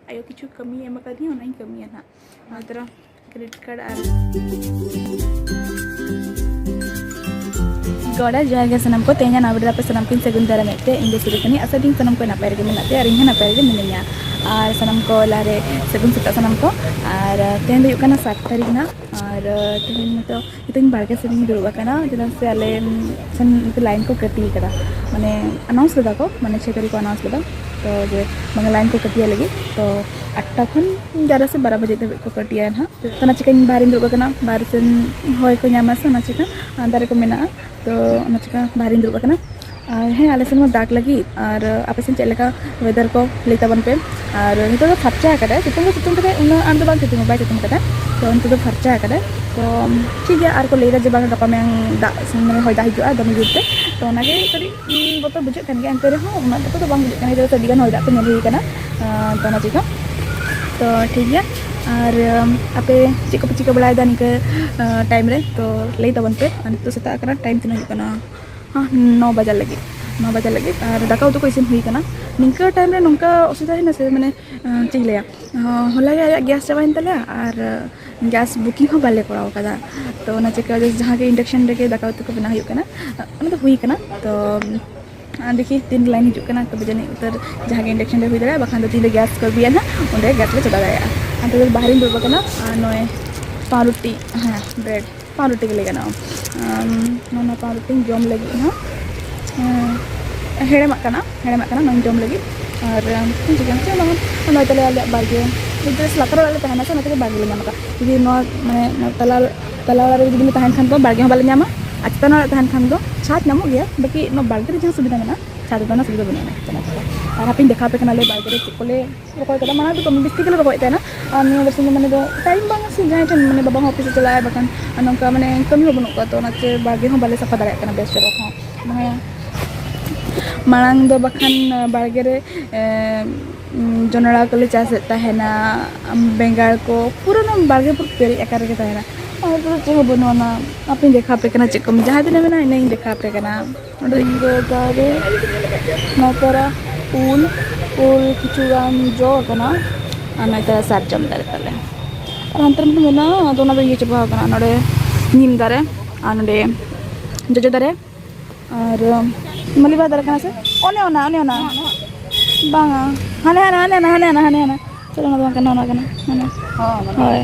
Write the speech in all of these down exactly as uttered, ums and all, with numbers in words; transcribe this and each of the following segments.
ᱟᱭᱳ ᱠᱤᱪᱷᱩ ᱠᱟᱹᱢᱤ ᱮᱢ ᱟᱠᱟᱫᱤᱧᱟ, ᱚᱱᱟᱧ ᱠᱟᱹᱢᱤᱭᱟ ᱱᱟᱦᱟᱜ᱾ ᱟᱨ ᱛᱚᱨᱟ credit card ᱟᱨ ᱜᱚᱰᱟ ᱡᱚᱦᱟᱨ ᱜᱮ ᱥᱟᱱᱟᱢ ᱠᱚ᱾ ᱛᱮᱦᱮᱧᱟᱜ ᱱᱟᱣᱟ video ᱨᱮ ᱟᱯᱮ ᱥᱟᱱᱟᱢ ᱠᱚᱧ ᱥᱟᱹᱜᱩᱱ ᱫᱟᱨᱟᱢᱮᱫ ᱛᱮ ᱤᱧ ᱫᱚ ᱥᱩᱨᱩ ᱠᱟᱹᱱᱟᱹᱧ᱾ ᱟᱥᱟ ᱫᱤᱧ ᱥᱟᱱᱟᱢ ᱠᱚ ᱱᱟᱯᱟᱭ ᱨᱮᱜᱮ ᱢᱮᱱᱟᱜ ᱯᱮᱭᱟ ᱟᱨ ᱤᱧ ᱦᱚᱸ ᱱᱟᱯᱟᱭ ᱨᱮᱜᱮ ᱢᱤᱱᱟᱹᱧᱟ᱾ ᱟᱨ ᱥᱟᱱᱟᱢ ᱠᱚ ᱞᱟᱦᱟᱨᱮ ᱥᱟᱹᱜᱩᱱ ᱥᱮᱛᱟᱜ ᱥᱟᱱᱟᱢ ᱠᱚ᱾ ᱟᱨ ᱛᱮᱦᱮᱧ ᱫᱚ ᱦᱩᱭᱩᱜ ᱠᱟᱱᱟ ᱥᱟᱛ ᱛᱟᱹᱨᱤᱠᱷ ᱱᱟᱜ, ᱟᱨ ᱛᱮᱦᱮᱧ ᱱᱤᱛᱚᱜ ᱱᱤᱛᱚᱜ ᱤᱧ ᱵᱟᱲᱜᱮ ᱥᱮᱫ ᱤᱧ ᱫᱩᱲᱩᱵ ᱟᱠᱟᱱᱟ, ᱪᱮᱫᱟᱜ ᱥᱮ ᱟᱞᱮ ᱥᱮᱱ ᱞᱟᱭᱤᱱ ᱠᱚ ᱠᱟᱹᱴᱤ ᱟᱠᱟᱫᱟ, ᱢᱟᱱᱮ announce ᱞᱮᱫᱟ ᱠᱚ, ᱢᱟᱱᱮ ᱪᱷᱚᱭ ᱛᱟᱹᱨᱤᱠᱷ ᱠᱚ announce ᱞᱮᱫᱟ, ᱛᱚ ᱡᱮ ᱵᱟᱝ ᱞᱟᱭᱤᱱ ᱠᱚ ᱠᱟᱹᱴᱤᱭᱟ ᱞᱟᱹᱜᱤᱫ᱾ ᱛᱚ ᱟᱴᱴᱟ ᱠᱷᱚᱱ ᱮᱜᱟᱨᱚ ᱥᱮ ᱵᱟᱨᱚ ᱵᱟᱡᱮ ᱫᱷᱟᱹᱵᱤᱡ ᱠᱚ ᱠᱟᱹᱴᱤᱭᱟ ᱱᱟᱦᱟᱜ᱾ ᱛᱚ ᱚᱱᱟ ᱪᱤᱠᱟᱹᱧ ᱵᱟᱦᱨᱮᱧ ᱫᱩᱲᱩᱵ ᱟᱠᱟᱱᱟ, ᱵᱟᱦᱨᱮ ᱥᱮᱱ ᱦᱚᱭ ᱠᱚ ᱧᱟᱢᱟ ᱥᱮ, ᱚᱱᱟ ᱪᱤᱠᱟᱹ ᱟᱨ ᱫᱟᱨᱮ ᱠᱚ ᱢᱮᱱᱟᱜᱼᱟ, ᱛᱚ ᱚᱱᱟ ᱪᱤᱠᱟᱹ ᱵᱟᱦᱨᱮᱧ ᱫᱩᱲᱩᱵ ᱟᱠᱟᱱᱟ᱾ ᱟᱨ ᱦᱮᱸ, ᱟᱞᱮ ᱥᱮᱱ ᱢᱟ ᱫᱟᱜᱽ ᱞᱟᱹᱜᱤᱫ, ᱟᱨ ᱟᱯᱮ ᱥᱮᱱ ᱪᱮᱫ ᱞᱮᱠᱟ weather ᱠᱚ ᱞᱟᱹᱭ ᱛᱟᱵᱚᱱ ᱯᱮ᱾ ᱟᱨ ᱱᱤᱛᱚᱜ ᱫᱚ ᱯᱷᱟᱨᱪᱟ ᱟᱠᱟᱫᱟᱭ, ᱥᱤᱛᱩᱝ ᱫᱚ ᱥᱤᱛᱩᱝ ᱠᱟᱫᱟᱭ, ᱩᱱᱟᱹᱜ ᱟᱸᱴ ᱫᱚ ᱵᱟᱝ ᱥᱤᱛᱩᱝ, ᱵᱟᱭ ᱥᱤᱛᱩᱝ ᱠᱟᱫᱟ, ᱛᱚ ᱱᱤᱛᱚᱜ ᱫᱚ ᱯᱷᱟᱨᱪᱟ ᱟᱠᱟᱫᱟᱭ᱾ ᱛᱚ ᱴᱷᱤᱠ ᱜᱮᱭᱟ, ᱟᱨ ᱠᱚ ᱞᱟᱹᱭᱫᱟ ᱡᱮ ᱵᱟᱝ, ᱜᱟᱯᱟ ᱢᱮᱭᱟᱝ ᱫᱟᱜ, ᱢᱟᱱᱮ ᱦᱚᱭ ᱫᱟᱜ ᱦᱤᱡᱩᱜᱼᱟ ᱫᱚᱢᱮ ᱡᱳᱨ ᱛᱮ, ᱛᱚ ᱚᱱᱟᱜᱮ ᱠᱟᱹᱴᱤᱡ ᱩᱸ, ᱵᱚᱛᱚᱨ ᱵᱩᱡᱷᱟᱹᱜ ᱠᱟᱱ ᱜᱮᱭᱟ, ᱮᱱᱛᱮ ᱨᱮᱦᱚᱸ ᱩᱱᱟᱹᱜ ᱵᱚᱛᱚᱨ ᱫᱚ ᱵᱟᱝ ᱵᱩᱡᱷᱟᱹᱜ ᱠᱟᱱᱟ, ᱪᱮᱫᱟᱜ ᱥᱮ ᱟᱹᱰᱤ ᱜᱟᱱ ᱦᱚᱭ ᱫᱟᱜ ᱠᱚ ᱧᱮᱞ ᱦᱩᱭ ᱠᱟᱱᱟ᱾ ᱟᱸ, ᱛᱚ ᱚᱱᱟ ᱪᱤᱠᱟᱹ, ᱛᱚ ᱴᱷᱤᱠ ᱜᱮᱭᱟ᱾ ᱟᱨ ᱟᱢ, ᱟᱯᱮ ᱪᱮᱫ ᱠᱚᱯᱮ ᱪᱤᱠᱟᱹ ᱵᱟᱲᱟᱭᱮᱫᱟ ᱱᱤᱝᱠᱟᱹ ᱟᱸ, time ᱨᱮ? ᱛᱚ ᱞᱟᱹᱭ ᱛᱟᱵᱚᱱ ᱯᱮ᱾ ᱟᱨ ᱱᱤᱛᱚᱜ ᱥᱮᱛᱟᱜ ᱟᱠᱟᱱᱟ, time ᱛᱤᱱᱟᱹᱜ ᱦᱩᱭᱩᱜ ᱠᱟᱱᱟ? ᱦᱮᱸ, ᱱᱚ ᱵᱟᱡᱟᱜ ᱞᱟᱹᱜᱤᱫ, ᱱᱚ ᱵᱟᱡᱟᱜ ᱞᱟᱹᱜᱤᱫ᱾ ᱟᱨ ᱫᱟᱠᱟ ᱩᱛᱩ ᱠᱚ ᱤᱥᱤᱱ ᱦᱩᱭ ᱠᱟᱱᱟ᱾ ᱱᱤᱝᱠᱟᱹ time ᱨᱮ ᱱᱚᱝᱠᱟ ᱚᱥᱩᱵᱤᱫᱷᱟ ᱦᱩᱭᱱᱟ ᱥᱮ, ᱢᱟᱱᱮ ᱟᱸ, ᱪᱮᱫ ᱤᱧ ᱞᱟᱹᱭᱟ, ᱦᱚᱸ, ᱦᱚᱞᱟ ᱜᱮ ᱟᱭᱟᱜ gas ᱪᱟᱵᱟᱭᱮᱱ ᱛᱟᱞᱮᱭᱟ, ᱟᱨ gas booking ᱦᱚᱸ ᱵᱟᱞᱮ ᱠᱚᱨᱟᱣ ᱠᱟᱫᱟ᱾ ᱛᱚ ᱚᱱᱟ ᱪᱤᱠᱟᱹ ᱡᱟᱦᱟᱸ ᱜᱮ induction ᱨᱮᱜᱮ ᱫᱟᱠᱟ ᱩᱛᱩ ᱠᱚ ᱵᱮᱱᱟᱣ ᱦᱩᱭᱩᱜ ᱠᱟᱱᱟ, ᱚᱱᱟ ᱫᱚ ᱦᱩᱭ ᱠᱟᱱᱟ᱾ ᱛᱚ ᱟᱨ ᱫᱮᱠᱷᱤ ᱛᱤᱱ ᱨᱮ line ᱦᱤᱡᱩᱜ ᱠᱟᱱᱟ, ᱛᱚᱵᱮ ᱡᱟᱹᱱᱤᱡ ᱩᱛᱟᱹᱨ ᱡᱟᱦᱟᱸ ᱜᱮ induction ᱨᱮ ᱦᱩᱭ ᱫᱟᱲᱮᱭᱟᱜᱼᱟ, ᱵᱟᱠᱷᱟᱱ ᱫᱚ ᱛᱤᱱ ᱨᱮ gas ᱠᱚ ᱟᱹᱜᱩᱭᱟ ᱱᱟᱦᱟᱜ, ᱚᱸᱰᱮ gas ᱞᱮ ᱪᱚᱸᱫᱟ ᱫᱟᱲᱮᱭᱟᱜᱼᱟ᱾ ᱟᱨ ᱛᱚᱵᱮ ᱵᱟᱦᱨᱮᱧ ᱫᱩᱲᱩᱵ ᱟᱠᱟᱱᱟ, ᱟᱨ ᱱᱚᱜᱼᱚᱭ ᱯᱟᱣᱨᱩᱴᱤ, ᱦᱮᱸ, bread, ᱯᱟᱣᱨᱩᱴᱤ ᱜᱮ ᱞᱟᱹᱭ ᱜᱟᱱᱚᱜᱼᱟ᱾ ᱟᱢ, ᱱᱚᱣᱟ ᱯᱟᱣᱨᱩᱴᱤᱧ ᱡᱚᱢ ᱞᱟᱹᱜᱤᱫ ᱦᱟᱸᱜ᱾ ᱦᱮᱸ, ᱦᱮᱲᱮᱢᱟᱜ ᱠᱟᱱᱟ, ᱦᱮᱲᱮᱢᱟᱜ ᱠᱟᱱᱟ, ᱱᱚᱣᱟᱧ ᱡᱚᱢ ᱞᱟᱹᱜᱤᱫ᱾ ᱟᱨ ᱪᱮᱫ ᱪᱤᱠᱟᱹᱭᱟ, ᱪᱮᱫ ᱦᱚᱸ ᱵᱟᱝᱟ᱾ ᱱᱚᱜᱼᱚᱭ ᱛᱟᱞᱮ ᱟᱞᱮᱭᱟᱜ ᱵᱟᱲᱜᱮ, ᱡᱩᱫᱤ ᱞᱟᱛᱟᱨ ᱚᱲᱟᱜ ᱨᱮᱞᱮ ᱛᱟᱦᱮᱱᱟ ᱥᱮ, ᱚᱱᱟ ᱛᱮᱜᱮ ᱵᱟᱲᱜᱮ ᱞᱮ ᱧᱟᱢ ᱟᱠᱟᱫ᱾ ᱡᱩᱫᱤ ᱱᱚᱣᱟ, ᱢᱟᱱᱮ, ᱱᱚᱣᱟ ᱛᱟᱞᱟ, ᱛᱟᱞᱟ ᱚᱲᱟᱜ ᱨᱮ ᱡᱩᱫᱤ ᱞᱮ ᱛᱟᱦᱮᱱ ᱠᱷᱟᱱ ᱫᱚ ᱵᱟᱲᱜᱮ ᱦᱚᱸ ᱵᱟᱞᱮ ᱧᱟᱢᱟ, ᱟᱨ ᱪᱮᱛᱟᱱ ᱚᱲᱟᱜ ᱨᱮ ᱛᱟᱦᱮᱱ ᱠᱷᱟᱱ ᱫᱚ ᱪᱷᱟᱫᱽ ᱧᱟᱢᱚᱜ ᱜᱮᱭᱟ, ᱵᱟᱠᱤ ᱱᱚᱣᱟ ᱵᱟᱲᱜᱮ ᱨᱮ ᱡᱟᱦᱟᱸ ᱥᱩᱵᱤᱫᱷᱟ ᱢᱮᱱᱟᱜᱼᱟ, ᱪᱷᱟᱫᱽ ᱨᱮᱫᱚ ᱚᱱᱟ ᱥᱩᱵᱤᱫᱷᱟ ᱵᱟᱹᱱᱩᱜᱼᱟ᱾ ᱟᱨ ᱦᱟᱯᱮᱧ ᱫᱮᱠᱷᱟᱣ ᱟᱯᱮ ᱠᱟᱱᱟ ᱟᱞᱮ ᱵᱟᱲᱜᱮ ᱨᱮ ᱪᱮᱫ ᱠᱚᱞᱮ ᱨᱚᱦᱚᱭ ᱠᱟᱫᱟ᱾ ᱢᱟᱲᱟᱝ ᱫᱚ ᱠᱚᱢ ᱵᱮᱥᱤ ᱜᱮᱞᱮ ᱨᱚᱦᱚᱭᱮᱫ ᱛᱟᱦᱮᱱᱟ, ᱟᱨ ᱱᱤᱭᱟᱹ ᱵᱟᱨᱥᱤᱧ ᱫᱚ ᱢᱟᱱᱮ ᱫᱚ time ᱵᱟᱝ ᱥᱮ, ᱡᱟᱦᱟᱸᱭ ᱴᱷᱮᱱ ᱢᱟᱱᱮ ᱵᱟᱵᱟ ᱦᱚᱸ office ᱮ ᱪᱟᱞᱟᱜᱼᱟ, ᱵᱟᱠᱷᱟᱱ ᱟᱨ ᱱᱚᱝᱠᱟ ᱢᱟᱱᱮ ᱠᱟᱹᱢᱤ ᱦᱚᱸ ᱵᱟᱹᱱᱩᱜ ᱠᱚᱣᱟ, ᱛᱚ ᱚᱱᱟᱛᱮ ᱵᱟᱲᱜᱮ ᱦᱚᱸ ᱵᱟᱞᱮ ᱥᱟᱯᱷᱟ ᱫᱟᱲᱮᱭᱟᱜ ᱠᱟᱱᱟ ᱵᱮᱥ ᱪᱮᱦᱨᱟ ᱦᱚᱸ᱾ ᱢᱟᱱᱮ ᱢᱟᱲᱟᱝ ᱫᱚ ᱵᱟᱠᱷᱟᱱ ᱵᱟᱲᱜᱮ ᱨᱮ, ᱮ, ᱡᱚᱱᱚᱲᱟ ᱠᱚᱞᱮ ᱪᱟᱥᱮᱫ ᱛᱟᱦᱮᱱᱟ, ᱵᱮᱸᱜᱟᱲ ᱠᱚ, ᱯᱩᱨᱟᱹ ᱱᱚᱣᱟ ᱵᱟᱲᱜᱮ ᱯᱩᱨᱟᱹ ᱯᱮᱨᱮᱡ ᱟᱠᱟᱱ ᱨᱮᱜᱮ ᱛᱟᱦᱮᱱᱟ᱾ ᱟᱨ ᱱᱤᱛᱚᱜ ᱫᱚ ᱪᱮᱫ ᱦᱚᱸ ᱵᱟᱹᱱᱩᱜ ᱟᱱᱟ᱾ ᱟᱯᱮᱧ ᱫᱮᱠᱷᱟᱣ ᱟᱯᱮ ᱠᱟᱱᱟ ᱪᱮᱫ ᱠᱚ, ᱡᱟᱦᱟᱸ ᱛᱤᱱᱟᱹᱜ ᱢᱮᱱᱟᱜᱼᱟ ᱤᱱᱟᱹᱧ ᱫᱮᱠᱷᱟᱣ ᱟᱯᱮ ᱠᱟᱱᱟ᱾ ᱚᱸᱰᱮ ᱤᱧ ᱫᱚ ᱫᱟᱨᱮ, ᱱᱚᱣᱟ ᱛᱚᱨᱟ ᱩᱞ ᱩᱞ ᱠᱤᱪᱷᱩ ᱜᱟᱱ ᱡᱚ ᱟᱠᱟᱱᱟ᱾ ᱟᱨ ᱱᱚᱛᱮ ᱥᱟᱨᱡᱚᱢ ᱫᱟᱨᱮ ᱛᱟᱞᱮ, ᱟᱨ ᱦᱟᱱᱛᱮ ᱨᱮ ᱢᱤᱫᱴᱮᱱ ᱢᱮᱱᱟᱜᱼᱟ, ᱟᱫᱚ ᱚᱱᱟ ᱫᱚ ᱤᱭᱟᱹ ᱪᱟᱵᱟ ᱟᱠᱟᱱᱟ᱾ ᱱᱚᱰᱮ ᱱᱤᱢ ᱫᱟᱨᱮ, ᱟᱨ ᱱᱚᱰᱮ ᱡᱚᱡᱚ ᱫᱟᱨᱮ, ᱟᱨ ᱢᱟᱹᱞᱤ ᱵᱟᱦᱟ ᱫᱟᱨᱮ ᱠᱟᱱᱟ ᱥᱮ? ᱚᱱᱮ ᱚᱱᱟ, ᱚᱱᱮ ᱚᱱᱟ᱾ ᱵᱟᱝᱟ, ᱦᱟᱱᱮ ᱦᱟᱱᱟ, ᱦᱟᱱᱮ ᱦᱟᱱᱟ, ᱦᱟᱱᱮ ᱦᱟᱱᱟ, ᱦᱟᱱᱮ ᱦᱟᱱᱟ᱾ ᱪᱚᱞᱚ, ᱚᱱᱟ ᱫᱚ ᱵᱟᱝ ᱠᱟᱱᱟ, ᱚᱱᱟ ᱠᱟᱱᱟ, ᱦᱟᱱᱮ᱾ ᱦᱳᱭ᱾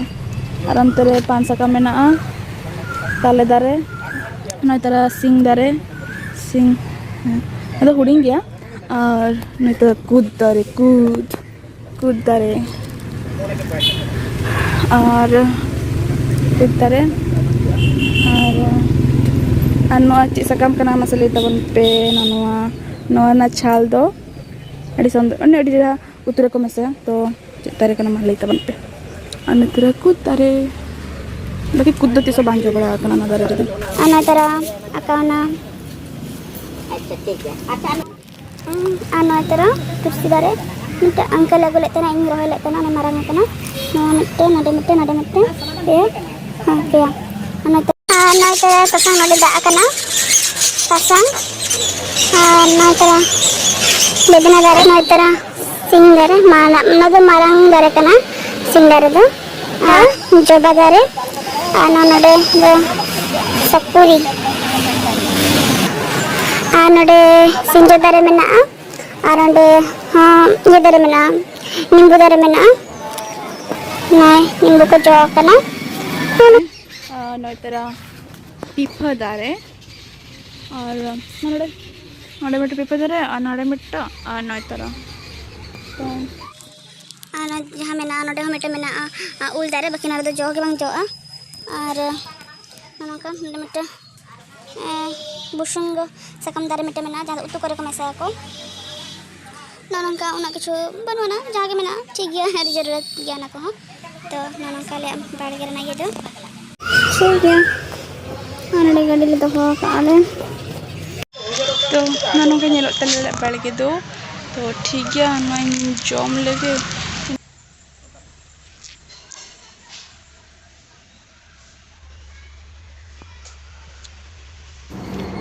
ᱟᱨ ᱚᱱᱛᱮ ᱨᱮ ᱯᱟᱱ ᱥᱟᱠᱟᱢ ᱢᱮᱱᱟᱜᱼᱟ, ᱛᱟᱞᱮ ᱫᱟᱨᱮ, ᱱᱚᱭ ᱛᱟᱨᱟ ᱥᱤᱝ ᱫᱟᱨᱮ, ᱥᱤᱝ, ᱦᱮᱸ, ᱟᱫᱚ ᱦᱩᱰᱤᱧ ᱜᱮᱭᱟ᱾ ᱟᱨ ᱱᱚᱛᱮ ᱠᱩᱫ ᱫᱟᱨᱮ, ᱠᱩᱫ, ᱠᱩᱫ ᱫᱟᱨᱮ, ᱟᱨ ᱠᱩᱫ ᱫᱟᱨᱮ, ᱟᱨ, ᱟᱨ ᱱᱚᱣᱟ ᱪᱮᱫ ᱥᱟᱠᱟᱢ ᱠᱟᱱᱟ, ᱢᱟᱥᱮ ᱞᱟᱹᱭ ᱛᱟᱵᱚᱱ ᱯᱮ᱾ ᱱᱚᱣᱟ, ᱱᱚᱣᱟ ᱨᱮᱱᱟᱜ ᱪᱷᱟᱞ ᱫᱚ ᱟᱹᱰᱤ ᱥᱚᱱᱫᱚᱨ, ᱢᱟᱱᱮ ᱟᱹᱰᱤ ᱪᱮᱦᱨᱟ ᱩᱛᱩ ᱨᱮᱠᱚ ᱢᱮᱥᱟᱭᱟ᱾ ᱛᱚ ᱪᱮᱫ ᱫᱟᱨᱮ ᱠᱟᱱᱟ, ᱢᱟ ᱞᱟᱹᱭ ᱛᱟᱵᱚᱱ ᱯᱮ᱾ ᱟᱨ ᱱᱚᱛᱮ ᱨᱮ ᱠᱩᱫ ᱫᱟᱨᱮ, ᱵᱟᱠᱤ ᱠᱩᱫ ᱫᱚ ᱛᱤᱥ ᱦᱚᱸ ᱵᱟᱝ ᱡᱚ ᱵᱟᱲᱟ ᱟᱠᱟᱱᱟ ᱚᱱᱟ ᱫᱟᱨᱮ ᱨᱮᱫᱚ᱾ ᱟᱨ ᱱᱚᱛᱮ ᱨᱮ ᱟᱠᱟᱣᱱᱟ᱾ ᱟᱨ ᱱᱚᱛᱮ ᱨᱮ ᱛᱩᱞᱥᱤ ᱫᱟᱨᱮ ᱢᱤᱫᱴᱮᱱ uncle ᱟᱹᱜᱩ ᱞᱮᱫ ᱛᱟᱦᱮᱱᱟ, ᱤᱧ ᱨᱚᱦᱚᱭ ᱞᱮᱫ ᱛᱟᱦᱮᱱᱟ, ᱚᱱᱟ ᱢᱟᱨᱟᱝ ᱟᱠᱟᱱᱟ᱾ ᱱᱚᱣᱟ ᱢᱤᱫᱴᱮᱱ, ᱱᱚᱰᱮ ᱢᱤᱫᱴᱮᱱ, ᱱᱚᱰᱮ ᱢᱤᱫᱴᱮᱱ, ᱯᱮᱭᱟ, ᱦᱮᱸ, ᱯᱮᱭᱟ᱾ ᱟᱨ ᱱᱚᱛᱮ ᱟᱨ ᱱᱚᱛᱮ ᱨᱮ ᱥᱟᱥᱟᱝ ᱱᱚᱰᱮ ᱫᱟᱜ ᱟᱠᱟᱱᱟ, ᱥᱟᱥᱟᱝ᱾ ᱟᱨ ᱱᱚᱛᱮ ᱨᱮ ᱵᱮᱫᱽᱱᱟ ᱫᱟᱨᱮ, ᱱᱚᱛᱮ ᱨᱮ ᱥᱤᱧ ᱫᱟᱨᱮ, ᱢᱟᱨᱟᱝ, ᱱᱚᱣᱟ ᱫᱚ ᱢᱟᱨᱟᱝ ᱫᱟᱨᱮ ᱠᱟᱱᱟ, ᱥᱤᱧ ᱫᱟᱨᱮ ᱫᱚ᱾ ᱟᱨ ᱡᱚᱵᱟ ᱫᱟᱨᱮ, ᱟᱨ ᱱᱚᱣᱟ ᱱᱚᱰᱮ ᱫᱚ ᱥᱟᱹᱯᱩᱨᱤ, ᱟᱨ ᱱᱚᱰᱮ ᱥᱤᱧᱡᱚ ᱫᱟᱨᱮ ᱢᱮᱱᱟᱜᱼᱟ, ᱟᱨ ᱚᱸᱰᱮ ᱦᱚᱸ ᱤᱭᱟᱹ ᱫᱟᱨᱮ ᱢᱮᱱᱟᱜᱼᱟ, ᱱᱤᱢᱵᱩ ᱫᱟᱨᱮ ᱢᱮᱱᱟᱜᱼᱟ᱾ ᱱᱚᱜᱼᱚᱭ ᱱᱤᱢᱵᱩ ᱠᱚ ᱡᱚ ᱟᱠᱟᱱᱟ᱾ ᱟᱨ ᱱᱚᱛᱮ ᱨᱮ ᱯᱤᱯᱷᱟᱹ ᱫᱟᱨᱮ, ᱟᱨ ᱱᱚᱰᱮ, ᱱᱚᱰᱮ ᱢᱤᱫᱴᱮᱱ ᱯᱤᱯᱷᱟᱹ ᱫᱟᱨᱮ, ᱟᱨ ᱱᱚᱰᱮ ᱢᱤᱫᱴᱟᱝ, ᱟᱨ ᱱᱚᱛᱮ ᱨᱮ ᱛᱚ ᱟᱨ ᱡᱟᱦᱟᱸ ᱢᱮᱱᱟᱜᱼᱟ, ᱱᱚᱰᱮ ᱦᱚᱸ ᱢᱤᱫᱴᱮᱱ ᱢᱮᱱᱟᱜᱼᱟ, ᱟ, ᱩᱞ ᱫᱟᱨᱮ, ᱵᱟᱹᱠᱤ ᱱᱚᱰᱮ ᱫᱚ ᱡᱚ ᱜᱮ ᱵᱟᱝ ᱡᱚᱜᱼᱟ᱾ ᱟᱨ ᱱᱚᱜᱼᱚ ᱱᱚᱝᱠᱟ ᱱᱚᱰᱮ ᱢᱤᱫᱴᱮᱱ, ᱮ, ᱵᱩᱥᱩᱝᱜᱚ ᱥᱟᱠᱟᱢ ᱫᱟᱨᱮ ᱢᱤᱫᱴᱮᱱ ᱢᱮᱱᱟᱜᱼᱟ, ᱡᱟᱦᱟᱸ ᱫᱚ ᱩᱛᱩ ᱠᱚᱨᱮ ᱠᱚ ᱢᱮᱥᱟᱭᱟᱠᱚ᱾ ᱱᱚᱜᱼᱚ ᱱᱚᱝᱠᱟ ᱩᱱᱟᱹᱜ ᱠᱤᱪᱷᱩ ᱵᱟᱹᱱᱩᱜ ᱟᱱᱟ, ᱡᱟᱦᱟᱸ ᱜᱮ ᱢᱮᱱᱟᱜᱼᱟ ᱴᱷᱤᱠ ᱜᱮᱭᱟ, ᱟᱹᱰᱤ ᱡᱟᱹᱨᱩᱲᱟᱛ ᱜᱮᱭᱟ ᱚᱱᱟ ᱠᱚᱦᱚᱸ᱾ ᱛᱚ ᱱᱚᱜᱼᱚ ᱱᱚᱝᱠᱟ ᱟᱞᱮᱭᱟᱜ ᱵᱟᱲᱜᱮ ᱨᱮᱱᱟᱜ ᱤᱭᱟᱹ ᱫᱚ ᱴᱷᱤᱠ ᱜᱮᱭᱟ᱾ ᱟᱨ ᱱᱚᱰᱮ ᱜᱟᱹᱰᱤ ᱞᱮ ᱫᱚᱦᱚ ᱟᱠᱟᱫᱼᱟ ᱞᱮ᱾ ᱛᱚ ᱱᱚᱜᱼᱚ ᱱᱚᱝᱠᱟ ᱧᱮᱞᱚᱜ ᱛᱟᱞᱮᱭᱟ ᱟᱞᱮᱭᱟᱜ ᱵᱟᱲᱜᱮ ᱫᱚ᱾ ᱛᱚ ᱴᱷᱤᱠ ᱜᱮᱭᱟ, ᱱᱚᱣᱟᱧ ᱡᱚᱢ ᱞᱮᱜᱮ᱾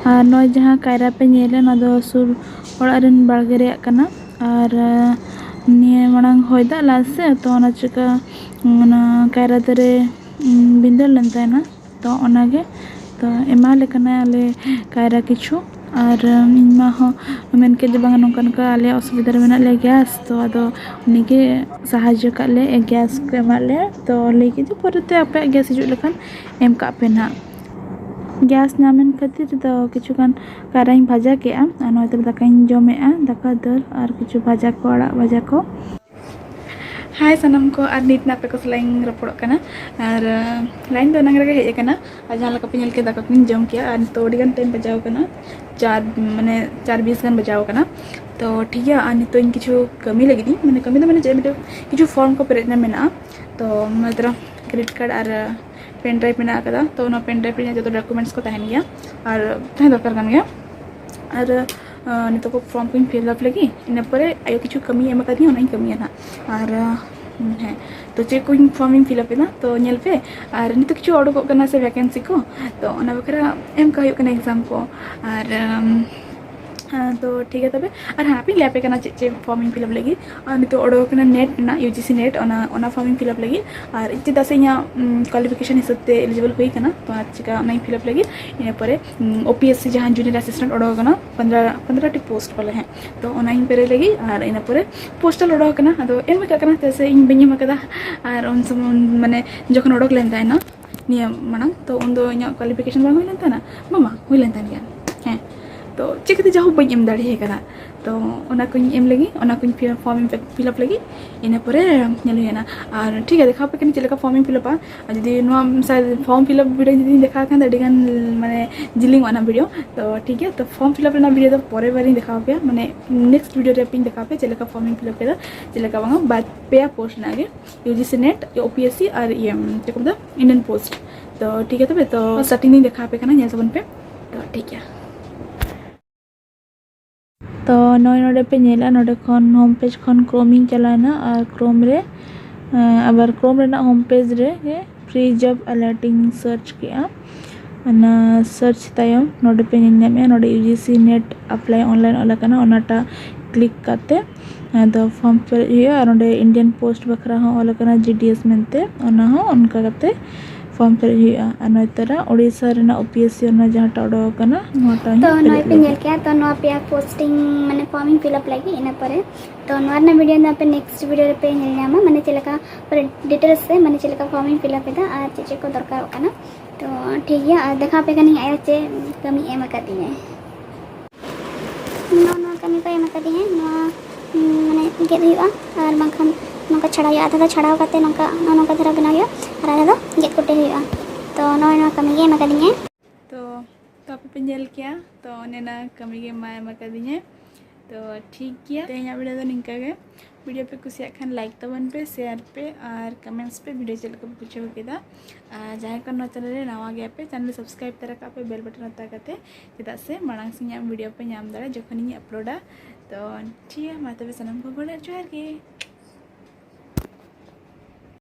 ᱟᱨ ᱱᱚᱜᱼᱚᱭ ᱡᱟᱦᱟᱸ ᱠᱟᱭᱨᱟ ᱯᱮ ᱧᱮᱞᱟ, ᱚᱱᱟ ᱫᱚ ᱥᱩᱨ ᱚᱲᱟᱜ ᱨᱮᱱ ᱵᱟᱲᱜᱮ ᱨᱮᱭᱟᱜ ᱠᱟᱱᱟ᱾ ᱟᱨ ᱱᱤᱭᱟᱹ ᱢᱟᱲᱟᱝ ᱦᱚᱭ ᱫᱟᱜ ᱞᱟᱜᱼᱟ ᱥᱮ, ᱛᱚ ᱚᱱᱟ ᱪᱤᱠᱟ ᱚᱱᱟ ᱠᱟᱭᱨᱟ ᱫᱟᱨᱮ ᱵᱷᱤᱸᱫᱟᱹᱲ ᱞᱮᱱ ᱛᱟᱦᱮᱱᱟ᱾ ᱛᱚ ᱚᱱᱟᱜᱮ, ᱛᱚ ᱮᱢᱟ ᱞᱮ ᱠᱟᱱᱟᱭ ᱟᱞᱮ ᱠᱟᱭᱨᱟ ᱠᱤᱪᱷᱩ᱾ ᱟᱨ ᱤᱧ ᱢᱟ ᱦᱚᱸ ᱢᱮᱱ ᱠᱮᱫ ᱡᱮ ᱵᱟᱝᱟ, ᱱᱚᱝᱠᱟ ᱱᱚᱝᱠᱟ ᱟᱞᱮ ᱚᱥᱩᱵᱤᱫᱷᱟ ᱨᱮ ᱢᱮᱱᱟᱜ ᱞᱮᱭᱟ ᱜᱮᱥ, ᱛᱚ ᱟᱫᱚ ᱩᱱᱤᱜᱮ ᱥᱟᱦᱟᱡᱽᱡᱚ ᱠᱟᱜ ᱞᱮ, ᱜᱮᱥ ᱠᱚ ᱮᱢᱟᱜ ᱞᱮᱭᱟ᱾ ᱛᱚ ᱞᱟᱹᱭ ᱠᱮᱫ ᱡᱮ ᱯᱚᱨᱮᱛᱮ ᱟᱯᱮᱭᱟᱜ ᱜᱮᱥ ᱦᱤᱡᱩᱜ ᱞᱮᱠᱷᱟᱱ ᱮᱢ ᱠᱟᱜ ᱯᱮ ᱱᱟᱦᱟᱜ᱾ ᱜᱮᱥ ᱧᱟᱢᱮᱱ ᱠᱷᱟᱹᱛᱤᱨ ᱫᱚ ᱠᱤᱪᱷᱩ ᱜᱟᱱ ᱠᱟᱭᱨᱟᱧ ᱵᱷᱟᱡᱟ ᱠᱮᱜᱼᱟ, ᱟᱨ ᱱᱚᱛᱮ ᱨᱮ ᱫᱟᱠᱟᱧ ᱡᱚᱢᱮᱜᱼᱟ, ᱫᱟᱠᱟ, ᱫᱟᱹᱞ ᱟᱨ ᱠᱤᱪᱷᱩ ᱵᱷᱟᱡᱟ ᱠᱚ, ᱟᱲᱟᱜ ᱵᱷᱟᱡᱟ ᱠᱚ᱾ ᱦᱟᱭ ᱥᱟᱱᱟᱢ ᱠᱚ, ᱟᱨ ᱱᱤᱛ ᱱᱟᱜ ᱟᱯᱮ ᱠᱚ ᱥᱟᱞᱟᱜ ᱤᱧ ᱨᱚᱯᱚᱲᱚᱜ ᱠᱟᱱᱟ᱾ ᱟᱨ ᱞᱟᱭᱤᱱ ᱫᱚ ᱮᱱᱟᱝ ᱨᱮᱜᱮ ᱦᱮᱡ ᱟᱠᱟᱱᱟ, ᱟᱨ ᱡᱟᱦᱟᱸ ᱞᱮᱠᱟ ᱯᱮ ᱧᱮᱞ ᱠᱮᱫᱟ, ᱫᱟᱠᱟ ᱠᱚᱧ ᱡᱚᱢ ᱠᱮᱜᱼᱟ᱾ ᱟᱨ ᱱᱤᱛᱚᱜ ᱟᱹᱰᱤ ᱜᱟᱱ ᱴᱟᱭᱤᱢ ᱵᱟᱡᱟᱣ ᱟᱠᱟᱱᱟ, ᱪᱟᱨ ᱢᱟᱱᱮ ᱪᱟᱨ ᱵᱤᱥ ᱜᱟᱱ ᱵᱟᱡᱟᱣ ᱟᱠᱟᱱᱟ᱾ ᱛᱚ ᱴᱷᱤᱠ ᱜᱮᱭᱟ, ᱟᱨ ᱱᱤᱛᱚᱜ ᱤᱧ ᱠᱤᱪᱷᱩ ᱠᱟᱹᱢᱤ ᱞᱟᱹᱜᱤᱫ ᱤᱧ, ᱢᱟᱱᱮ ᱠᱟᱹᱢᱤ ᱫᱚ ᱢᱟᱱᱮ ᱪᱮᱫ, ᱢᱤᱫᱴᱮᱱ ᱠᱤᱪᱷᱩ ᱯᱷᱚᱨᱢ ᱠᱚ ᱯᱮᱨᱮᱡ ᱨᱮᱱᱟᱜ ᱢᱮᱱᱟᱜᱼᱟ᱾ ᱛᱚ ᱢᱟᱛᱨᱚ ᱠᱨᱮᱰᱤᱴ ᱠᱟᱨᱰ ᱟᱨ ᱯᱮᱱ ᱰᱨᱟᱭᱤᱵᱷ ᱢᱮᱱᱟᱜ ᱟᱠᱟᱫᱟ, ᱛᱚ ᱚᱱᱟ ᱯᱮᱱ ᱰᱨᱟᱭᱤᱵᱷ ᱨᱮ ᱤᱧᱟᱹᱜ ᱡᱚᱛᱚ ᱰᱚᱠᱩᱢᱮᱱᱴᱥ ᱠᱚ ᱛᱟᱦᱮᱱ ᱜᱮᱭᱟ, ᱟᱨ ᱛᱟᱦᱮᱸ ᱫᱚᱨᱠᱟᱨ ᱠᱟᱱ ᱜᱮᱭᱟ᱾ ᱟᱨ ᱱᱤᱛᱚᱜ ᱠᱚ ᱯᱷᱚᱨᱢ ᱠᱚᱧ ᱯᱷᱤᱞ ᱟᱯ ᱞᱮᱜᱮ, ᱤᱱᱟᱹ ᱯᱚᱨᱮ ᱟᱭᱳ ᱠᱤᱪᱷᱩ ᱠᱟᱹᱢᱤ ᱮᱢ ᱟᱠᱟᱫᱤᱧᱟ, ᱚᱱᱟᱧ ᱠᱟᱹᱢᱤᱭᱟ ᱱᱟᱦᱟᱜ᱾ ᱟᱨ ᱦᱮᱸ, ᱛᱚ ᱪᱮᱫ ᱠᱚᱧ ᱯᱷᱚᱨᱢ ᱤᱧ ᱯᱷᱤᱞ ᱟᱯ ᱮᱫᱟ, ᱛᱚ ᱧᱮᱞ ᱯᱮ᱾ ᱟᱨ ᱱᱤᱛᱚᱜ ᱠᱤᱪᱷᱩ ᱚᱰᱚᱠᱚᱜ ᱠᱟᱱᱟ ᱥᱮ ᱵᱷᱮᱠᱮᱱᱥᱤ ᱠᱚ, ᱛᱚ ᱚᱱᱟ ᱵᱟᱠᱷᱨᱟ ᱮᱢ ᱠᱟᱜ ᱦᱩᱭᱩᱜ ᱠᱟᱱᱟ ᱮᱠᱡᱟᱢ ᱠᱚ᱾ ᱟᱨ ᱟᱢ, ᱦᱮᱸ, ᱛᱚ ᱴᱷᱤᱠ ᱜᱮᱭᱟ ᱛᱚᱵᱮ᱾ ᱟᱨ ᱦᱮᱸ, ᱦᱟᱯᱮᱧ ᱞᱟᱹᱭ ᱟᱯᱮ ᱠᱟᱱᱟ ᱪᱮᱫ ᱪᱮᱫ ᱯᱷᱚᱨᱢ ᱤᱧ ᱯᱷᱤᱞ ᱟᱯ ᱞᱟᱹᱜᱤᱫ᱾ ᱟᱨ ᱱᱤᱛᱚᱜ ᱚᱰᱚᱠ ᱟᱠᱟᱱᱟ ᱱᱮᱴ ᱨᱮᱱᱟᱜ, ᱤᱭᱩ ᱡᱤ ᱥᱤ ᱱᱮᱴ, ᱚᱱᱟ, ᱚᱱᱟ ᱯᱷᱚᱨᱢ ᱤᱧ ᱯᱷᱤᱞ ᱟᱯ ᱞᱟᱹᱜᱤᱫ᱾ ᱟᱨ ᱪᱮᱫᱟᱜ ᱥᱮ ᱤᱧᱟᱹᱜ ᱠᱳᱣᱟᱞᱤᱯᱷᱤᱠᱮᱥᱚᱱ ᱦᱤᱥᱟᱹᱵ ᱛᱮ ᱮᱞᱤᱡᱤᱵᱚᱞ ᱦᱩᱭ ᱠᱟᱱᱟ, ᱛᱚ ᱚᱱᱟ ᱪᱤᱠᱟ ᱚᱱᱟᱧ ᱯᱷᱤᱞ ᱟᱯ ᱞᱟᱹᱜᱤᱫ᱾ ᱤᱱᱟᱹ ᱯᱚᱨᱮ ᱳ ᱯᱤ ᱮᱥ ᱥᱤ ᱡᱟᱦᱟᱸ ᱡᱩᱱᱤᱭᱟᱨ ᱮᱥᱤᱥᱴᱮᱱᱴ ᱚᱰᱚᱠ ᱟᱠᱟᱱᱟ, ᱯᱚᱱᱫᱽᱨᱚ ᱯᱚᱱᱫᱽᱨᱚ ᱴᱤ ᱯᱳᱥᱴ ᱯᱟᱞᱮ, ᱦᱮᱸ, ᱛᱚ ᱚᱱᱟᱧ ᱯᱮᱨᱮᱡ ᱞᱟᱹᱜᱤᱫ᱾ ᱟᱨ ᱤᱱᱟᱹ ᱯᱚᱨᱮ ᱯᱳᱥᱴᱟᱞ ᱚᱰᱚᱠ ᱟᱠᱟᱱᱟ, ᱟᱫᱚ ᱮᱢ ᱟᱠᱟᱫ ᱠᱟᱱᱟ, ᱪᱮᱫᱟᱜ ᱥᱮ ᱤᱧ ᱵᱟᱹᱧ ᱮᱢ ᱟᱠᱟᱫᱟ᱾ ᱟᱨ ᱩᱱ ᱥᱚᱢᱚᱭ ᱢᱟᱱᱮ ᱡᱚᱠᱷᱚᱱ ᱚᱰᱚᱠ ᱞᱮᱱ ᱛᱟᱦᱮᱱᱟ ᱱᱤᱭᱟᱹ ᱢᱟᱲᱟᱝ, ᱛᱚ ᱩᱱᱫᱚ ᱤᱧᱟᱹᱜ ᱠᱳᱣᱟᱞᱤᱯᱷᱤᱠᱮᱥᱚᱱ ᱵᱟᱝ ᱦᱩᱭ ᱞᱮᱱ ᱛᱟᱦᱮᱱᱟ, ᱵᱟᱝ, ᱵᱟᱝ ᱦᱩᱭ ᱞᱮᱱ ᱛᱟᱦᱮᱱ ᱜᱮᱭᱟ, ᱦᱮᱸ᱾ ᱛᱚ ᱪᱤᱠᱟᱹᱛᱮ ᱡᱟᱦᱳᱠ ᱵᱟᱹᱧ ᱮᱢ ᱫᱟᱲᱮ ᱟᱠᱟᱫᱟ, ᱛᱚ ᱚᱱᱟ ᱠᱚᱧ ᱮᱢ ᱞᱟᱹᱜᱤᱫ, ᱚᱱᱟ ᱠᱚᱧ ᱯᱷᱤ-, ᱯᱷᱚᱨᱢ ᱤᱧ ᱯᱷᱤᱞ ᱟᱯ ᱞᱟᱹᱜᱤᱫ᱾ ᱤᱱᱟᱹ ᱯᱚᱨᱮ ᱧᱮᱞ ᱦᱩᱭᱱᱟ᱾ ᱟᱨ ᱴᱷᱤᱠ ᱜᱮᱭᱟ, ᱫᱮᱠᱷᱟᱣ ᱟᱯᱮ ᱠᱟᱹᱱᱟᱹᱧ ᱪᱮᱫ ᱞᱮᱠᱟ ᱯᱷᱚᱨᱢ ᱤᱧ ᱯᱷᱤᱞ ᱟᱯᱟ᱾ ᱟᱨ ᱡᱩᱫᱤ ᱱᱚᱣᱟ ᱥᱟ-, ᱯᱷᱚᱨᱢ ᱯᱷᱤᱞ ᱟᱯ ᱵᱷᱤᱰᱤᱭᱳ ᱡᱩᱫᱤᱧ ᱫᱮᱠᱷᱟᱣ ᱠᱷᱟᱱ ᱫᱚ ᱟᱹᱰᱤ ᱜᱟᱱ ᱢᱟᱱᱮ ᱡᱤᱞᱤᱧᱚᱜᱼᱟ ᱚᱱᱟ ᱵᱷᱤᱰᱤᱭᱳ᱾ ᱛᱚ ᱴᱷᱤᱠ ᱜᱮᱭᱟ, ᱛᱚ ᱯᱷᱚᱨᱢ ᱯᱷᱤᱞ ᱟᱯ ᱨᱮᱱᱟᱜ ᱵᱷᱤᱰᱤᱭᱳ ᱫᱚ ᱯᱚᱨᱮ ᱵᱟᱨᱤᱧ ᱫᱮᱠᱷᱟᱣ ᱟᱯᱮᱭᱟ, ᱢᱟᱱᱮ ᱱᱮᱠᱥᱴ ᱵᱷᱤᱰᱤᱭᱳ ᱨᱮ ᱦᱟᱯᱮᱧ ᱫᱮᱠᱷᱟᱣ ᱟᱯᱮᱭᱟ ᱪᱮᱫ ᱞᱮᱠᱟ ᱯᱷᱚᱨᱢ ᱤᱧ ᱯᱷᱤᱞ ᱟᱯ ᱠᱮᱫᱟ, ᱪᱮᱫ ᱞᱮᱠᱟ ᱵᱟᱝᱟ᱾ ᱵᱟᱨ ᱯᱮᱭᱟ ᱯᱳᱥᱴ ᱨᱮᱱᱟᱜ ᱜᱮ, ᱤᱭᱩ ᱡᱤ ᱥᱤ ᱱᱮᱴ, ᱳ ᱯᱤ ᱮᱥ ᱥᱤ ᱟᱨ ᱤᱭᱟᱹ ᱪᱮᱫ ᱠᱚ ᱢᱮᱛᱟᱜᱼᱟ, ᱤᱱᱰᱤᱭᱟᱱ ᱯᱳᱥᱴ᱾ ᱛᱚ ᱴᱷᱤᱠ ᱜᱮᱭᱟ, ᱛᱚᱵᱮ ᱛᱚ ᱥᱴᱟᱨᱴᱤᱝ ᱤᱧ ᱫᱮᱠᱷᱟᱣ ᱟᱯᱮ ᱠᱟᱱᱟ, ᱧᱮᱞ ᱛᱟᱵᱚᱱ ᱯᱮ᱾ ᱛᱚ ᱴᱷᱤᱠ ᱜᱮᱭᱟ᱾ ᱛᱚ ᱱᱚᱜᱼᱚᱭ ᱱᱚᱰᱮ ᱯᱮ ᱧᱮᱞᱟ, ᱱᱚᱰᱮ ᱠᱷᱚᱱ ᱦᱳᱢ ᱯᱮᱡᱽ ᱠᱷᱚᱱ ᱠᱨᱳᱢ ᱤᱧ ᱪᱟᱞᱟᱣᱮᱱᱟ᱾ ᱟᱨ ᱠᱨᱳᱢ ᱨᱮ, ᱟᱸ, ᱟᱵᱟᱨ ᱠᱨᱳᱢ ᱨᱮᱱᱟᱜ ᱦᱳᱢ ᱯᱮᱡᱽ ᱨᱮ ᱜᱮ ᱯᱷᱨᱤ ᱡᱚᱵ ᱟᱞᱟᱨᱴ ᱤᱧ ᱥᱟᱨᱪ ᱠᱮᱜᱼᱟ᱾ ᱚᱱᱟ ᱥᱟᱨᱪ ᱛᱟᱭᱚᱢ ᱱᱚᱰᱮ ᱯᱮ ᱧᱮᱞ ᱧᱟᱢᱮᱜᱼᱟ, ᱱᱚᱰᱮ U G C NET apply online ᱚᱞ ᱟᱠᱟᱱᱟ, ᱚᱱᱟᱴᱟᱜ click ᱠᱟᱛᱮ ᱟᱫᱚ form ᱯᱮᱨᱮᱡ ᱦᱩᱭᱩᱜᱼᱟ᱾ ᱟᱨ ᱚᱸᱰᱮ Indian post ᱵᱟᱠᱷᱨᱟ ᱦᱚᱸ ᱚᱞ ᱟᱠᱟᱱᱟ, G D S ᱢᱮᱱᱛᱮ, ᱚᱱᱟ ᱦᱚᱸ ᱚᱱᱠᱟ ᱠᱟᱛᱮ form ᱯᱮᱨᱮᱡ ᱦᱩᱭᱩᱜᱼᱟ᱾ ᱟᱨ ᱱᱚᱛᱮ ᱨᱮ ᱳᱰᱤᱥᱟ ᱨᱮᱱᱟᱜ O P S C ᱚᱱᱟ ᱡᱟᱦᱟᱸᱴᱟᱜ ᱚᱰᱚᱠ ᱟᱠᱟᱱᱟ, ᱱᱚᱣᱟᱴᱟᱜ ᱛᱚ ᱦᱚᱸ ᱱᱚᱜᱼᱚᱭ ᱯᱮᱨᱮᱡ ᱯᱮ ᱞᱮᱠᱟ᱾ ᱧᱮᱞ ᱠᱮᱜᱼᱟ, ᱛᱚ ᱱᱚᱣᱟ ᱯᱮᱭᱟ posting ᱢᱟᱱᱮ form ᱤᱧ fill up ᱞᱟᱹᱜᱤᱫ, ᱤᱱᱟᱹ ᱯᱚᱨᱮ ᱛᱚ ᱱᱚᱣᱟ ᱨᱮᱱᱟᱜ video ᱫᱚ ᱟᱯᱮ next video ᱨᱮᱯᱮ ᱧᱮᱞ ᱧᱟᱢᱟ, ᱢᱟᱱᱮ ᱪᱮᱫ ᱞᱮᱠᱟ ᱯᱩᱨᱟᱹ details ᱛᱮ, ᱢᱟᱱᱮ ᱪᱮᱫ ᱞᱮᱠᱟ form ᱤᱧ fill up ᱮᱫᱟ ᱟᱨ ᱪᱮᱫ ᱪᱮᱫ ᱠᱚ ᱫᱚᱨᱠᱟᱨᱚᱜ ᱠᱟᱱᱟ᱾ ᱛᱚ ᱴᱷᱤᱠ ᱜᱮᱭᱟ, ᱟᱨ ᱫᱮᱠᱷᱟᱣ ᱟᱯᱮ ᱠᱟᱹᱱᱟᱹᱧ ᱟᱭᱳ ᱪᱮᱫ ᱠᱟᱹᱢᱤ ᱮᱢ ᱟᱠᱟᱫᱤᱧᱟᱭ᱾ ᱱᱚᱜᱼᱚ ᱱᱚᱣᱟ ᱠᱟᱹᱢᱤ ᱠᱚ ᱮᱢ ᱟᱠᱟᱫᱤᱧᱟᱭ, ᱱᱚᱣᱟ ᱩᱸ, ᱢᱟᱱᱮ ᱜᱮᱫ ᱦᱩᱭᱩᱜᱼᱟ ᱟᱨ ᱵᱟᱝᱠᱷᱟᱱ ᱱᱚᱝᱠᱟ ᱪᱷᱟᱲᱟᱣ ᱦᱩᱭᱩᱜᱼᱟ᱾ ᱟᱫᱷᱟ ᱫᱚ ᱪᱷᱟᱲᱟᱣ ᱠᱟᱛᱮ ᱱᱚᱝᱠᱟ, ᱱᱚᱜᱼᱚ ᱱᱚᱝᱠᱟ ᱫᱷᱟᱨᱟ ᱵᱮᱱᱟᱣ ᱦᱩᱭᱩᱜᱼᱟ ᱟᱨ ᱟᱫᱷᱟ ᱫᱚ ᱜᱮᱫ ᱠᱩᱴᱤ ᱦᱩᱭᱩᱜᱼᱟ᱾ ᱛᱚ ᱱᱚᱜᱼᱚᱭ ᱱᱚᱣᱟ ᱠᱟᱹᱢᱤ ᱜᱮ ᱮᱢ ᱟᱠᱟᱫᱤᱧᱟᱭ᱾ ᱛᱚ, ᱛᱚ ᱟᱯᱮ ᱯᱮ ᱧᱮᱞ ᱠᱮᱜᱼᱟ, ᱛᱚ ᱚᱱᱮ ᱚᱱᱟ ᱠᱟᱹᱢᱤ ᱜᱮ ᱢᱟᱭ ᱮᱢ ᱟᱠᱟᱫᱤᱧᱟᱭ᱾ ᱛᱚ ᱴᱷᱤᱠ ᱜᱮᱭᱟ, ᱛᱮᱦᱮᱧᱟᱜ video ᱫᱚ ᱱᱤᱝᱠᱟ ᱜᱮ᱾ Video ᱯᱮ ᱠᱩᱥᱤᱭᱟᱜ ᱠᱷᱟᱱ like ᱛᱟᱵᱚᱱ ᱯᱮ, share ᱯᱮ ᱟᱨ comments ᱯᱮ video ᱪᱮᱫ ᱞᱮᱠᱟ ᱯᱮ ᱵᱩᱡᱷᱟᱹᱣ ᱠᱮᱫᱟ᱾ ᱟᱨ ᱡᱟᱦᱟᱸᱭ ᱠᱚ ᱱᱚᱣᱟ channel ᱨᱮ ᱱᱟᱣᱟ ᱜᱮᱭᱟ ᱯᱮ, channel subscribe ᱛᱟᱨᱟ ᱠᱟᱜ ᱯᱮ bell button ᱚᱛᱟ ᱠᱟᱛᱮ, ᱪᱮᱫᱟᱜ ᱥᱮ ᱢᱟᱲᱟᱝ ᱥᱮᱫ ᱤᱧᱟᱹᱜ video ᱯᱮ ᱧᱟᱢ ᱫᱟᱲᱮᱭᱟᱜᱼᱟ ᱡᱚᱠᱷᱚᱱ ᱤᱧ uploadᱟ᱾ ᱛᱚ ᱴᱷᱤᱠ ᱜᱮᱭᱟ, ᱢᱟ ᱛᱚᱵᱮ ᱥᱟᱱᱟᱢ ᱠᱚ ᱜᱚᱰ ᱡᱚᱦᱟᱨ ᱜᱮ᱾